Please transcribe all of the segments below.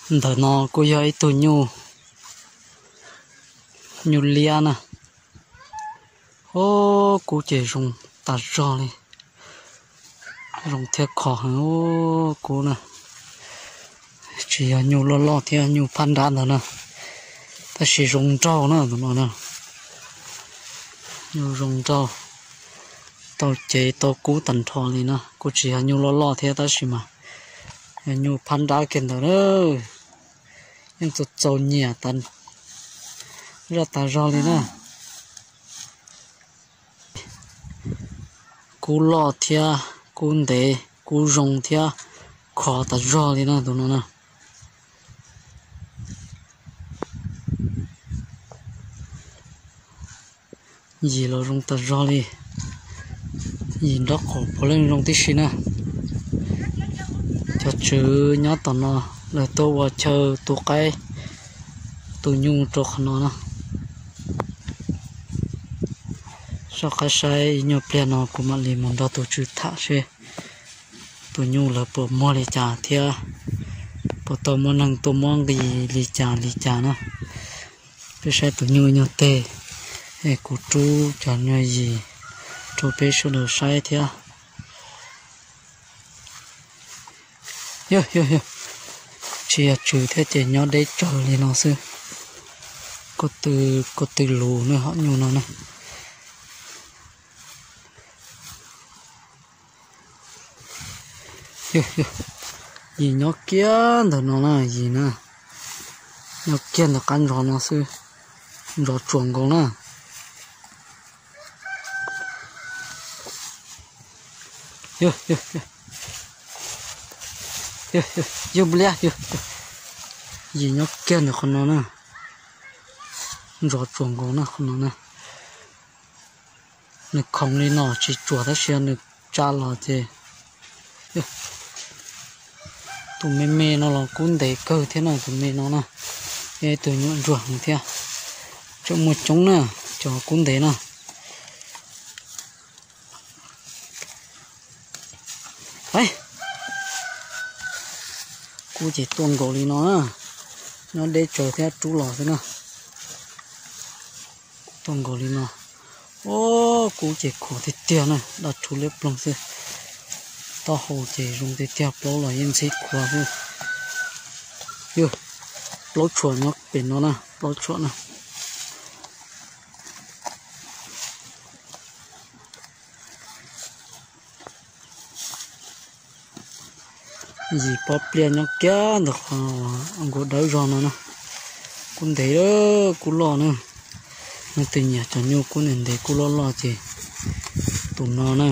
Ntawm no kuj yog ib tug nyuj, nyuj liab na. Ub, kub ces zoo tas zog li, zoo thiab khov heev ub kub na. Tsis yog nyuj loj loj thiab nyuj phab nrab ntawd na, tab sis zoo nraug na tus no na. Nyuj zoo nraug, tau cev tau kub tag nrho li na, kuj tsis yog nyuj loj loj thiab tab sis mas yog nyuj phab nrab kiag ntawd na. Yeej txaus txaus nyiam zaj tas zog li na. Kub loj thiab kub ntev, kub zoo thiab khov tas zog li na tus no na. Yim los zoo tas zog li, yim nraub qaum puav leej zoo tib si na. Cov tswv nyob tom no lawv tuaj ua chaw tu qaib tu nyuj rau qhov no na. Soj qab saib ib nyuag pliag no kuv mam li mus nrog tus tswv tham seb tus nyuj lawv puas muag li cas thiab puas tau muaj neeg tuaj muab nqis li cas li cas na. Peb saib tus nyuj nyuag teg es kuv rub cov nyuag yim rau peb sawv daws saib thiab. Yog yog yog, tsis yog tswv thiab ces nyob deb tsawv li no xwb. Ko tw, ko tw lus ne hom nyuj no na. Yog yog, yim nyob kiag ntawm no na, yim na, nyob kiag ntawm qab ntsov no xwb. Ntsov tsuas nkaus na. Yog yog yog, yog yog yog, yim nyob kiag ntawm qhov no na. Ntsov tsuas nkaus na qhov no na. Nws khoov li no tsis tsuas tab sis nws tsa los ces, tus me me no los kub ntev kawg thiab na, tus me no na. Yog ib tug nyuam ntsuag heev thiab. Tseem muaj coob na, cov kub ntev na. Kub ces tuaj nkaus li no na. Nyob deb tsawv thiab rub los xwb na. Tuaj nkaus li no. Ub, kub ces khuav tiag tiag na, daj rhuv liab ploog xwb. Taub hau ces zoo tiag tiag, plaub los yeej ntxhib khuav xwb. Yog, plaub tshuam nyob pem no na, plaub tshuam na. Yim pob pliaj nyob kiag ntawm qhov nkaus dawb zog no na. Kub ntev, kub loj na. Leej twg nyiam cov nyuj kub ntev ntev kub loj loj ces tus no na,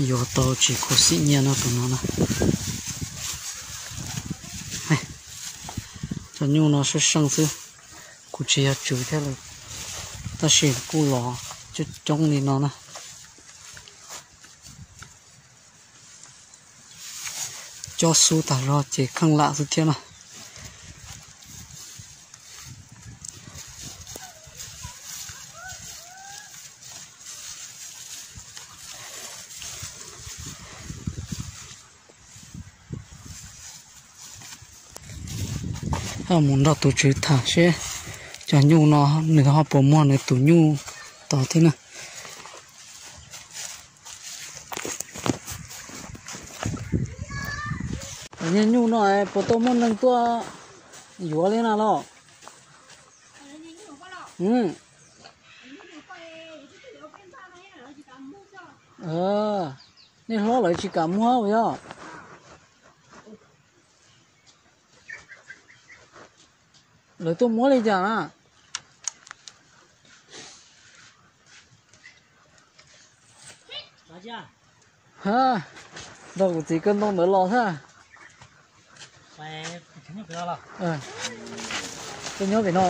yuav tau tsis khuv xim nyiaj no tus no na. Cov nyuj no seej seej xwb, kuv tsis yog tswv thiab lawm, tab sis kuj los coob coob li no na. Cob xub tag zog ces kheej lam xwb thiab na. Mus nrog tus tswv tham seb cov nyuj no nws ho puas muag nws tus nyuj tod thiab na. Nyuj no puas tau muaj neeg tuaj yuav li na los? Nej hlob lawv tsis kam muag yog? Lawv tuaj muab li cas na? Ha, nrog kuv txiv kawg ntoo ntawd los xwb. Koj nyob pem no.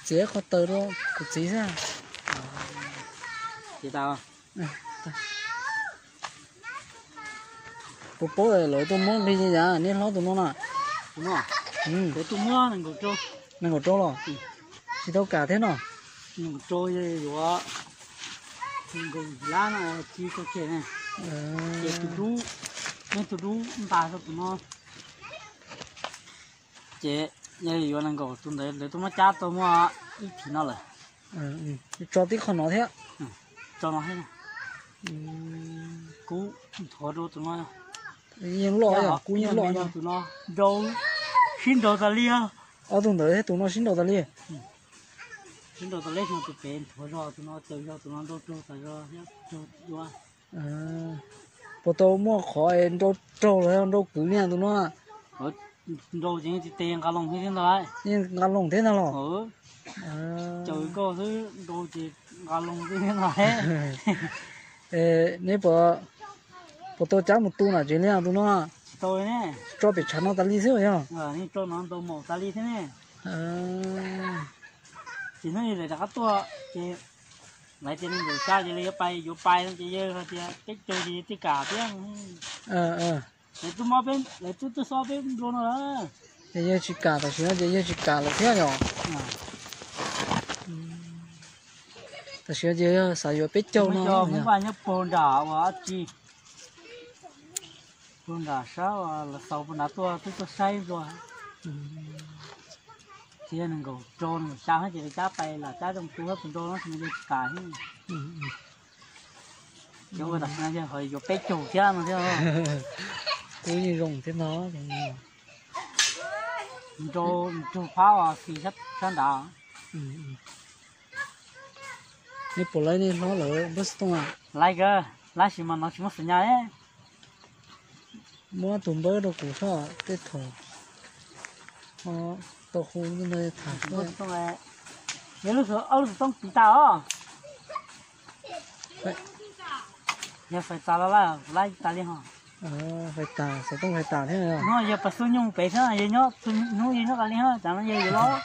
Txiav qhov taws rau kuv txiv xwb. Puas paub lawv tuaj muab li cas nej hlob tus no na? Nees nkaum rau los? Tsis tau kam thiab no. Nws rau yuav nkaus yim lab no ci rau kiag ne. Ces tus dub, nej tus dub ntas rau tus no. Ces yog yuav nees nkaum tus ntawd lawv twb muab cab tau muaj ib thim no lawm. Tso tib qho no thiab. Tso no thiab. Kub nthuav rau tus no. Yeej loj, kub yeej loj. Tus no nrau, sib nrau tas li os. Ob tug ntawd thiab tus no sib nrau tas li. Sib nrau tas li, tus pem nthuav zog, tus no caws zog, tus no nrau raug tas zog thiab raug dua. Puas tau muaj qhov nrau raug los nrau kwv li tus no? Nrau ces yeej tsis tes, nqa loo thiab ntag. Yeej nqa loo thiab ntag los? Caws nkauj xwb, nrau ces nqa loo xwb thiab ntag. Neb puas, puas tau cab mus tu nram tsev li tus no? Tsis tau ne. Tso pem tshav no tas li xwb yog? Tso no ntau maum tas li thiab ne. Ces hnub ib lawv rov qab tuaj ces lawv tias nees nkaum xya ces lawv yuav pais, yuav pais no ces yawg hais tias peb caug ces yawg tij kam thiab. Lawv twb mob peb, lawv twb tuaj xob peb nplua no lawm. Ces yawg tsis kam, tam sim no ces yawg tsis kam lawm thiab yom? Tam sim no ces yawg xav yuav peb caug no. Nyob puag nram uas tsis, puag nram sab uas lawv xaus puag nrad tuaj, twb tuaj saib nplua. Ces yog nees nkaum rau nees nkaum xya ces lawv cab pais, lam cab zoo tu hab tus nrau no ces yawg tsis kam thiab. Ces ua tam sim no yawg ho yuav peb caug thiab no thiab. Kub yeej zoo thiab no. Nrau nrug phab uas fis sab nrad. Neb puas laib nej hlob lawv npawb xov tooj? Laib kawg, laib sis mas no tsis muaj xwm nyas. Muab tus npawb rau kuv soj tej thaum tau hu ntawd tham. Yog ob lub xov tooj tiv tas os. Yog fais tas los lawm, laib tas li ho. Fais tas, xov tooj fais tas thiab. No yog pas xub nyooj pem thiab, yog nyob hnub yog nyob tas li ho, tsam no yog yuav los.